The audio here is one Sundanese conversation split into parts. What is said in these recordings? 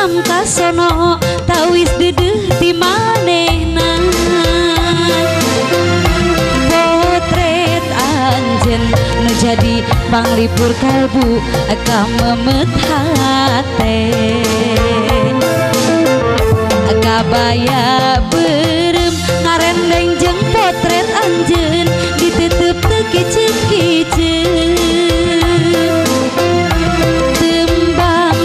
tilam kasono tawis dedeh ti manehna. Potret anjeun nu jadi panglipur kalbu kamemet hate. Kabaya beureum ngarendeng jeung potret anjeun ditutup teu kicen-kicen. Tembang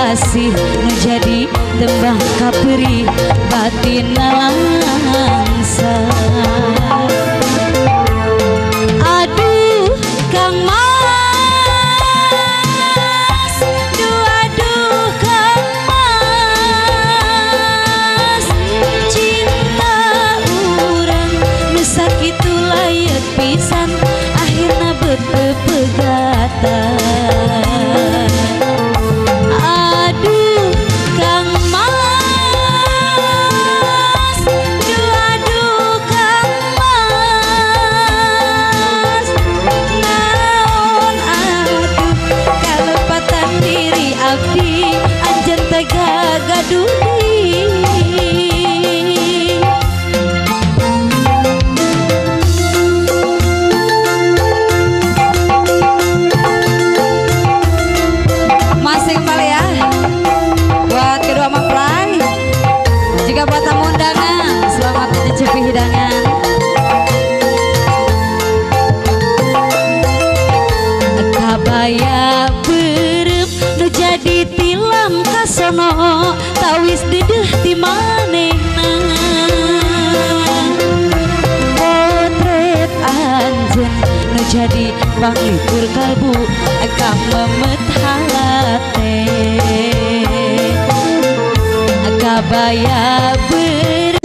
asih nu jadi tembang kaperih batin nalangsa. Aduh Kang Mas, duh aduh Kang Mas, cinta urang nu sakitu layak pisan akhirna bet pepegatan. Aduh Kang Mas, duh aduh Kang Mas, naon atuh kalepatan diri abdi anjeun teh gaduh deui. Masih kembali ya buat kedua mempelai, juga buat tamu undangan, selamat mencicipi hidangan. Kabaya beureum nu jadi tilam kasono tawis dedeh ti manehna. Potret anjeun nu jadi panglipur kalbu kamemet hate. Kabaya beureum.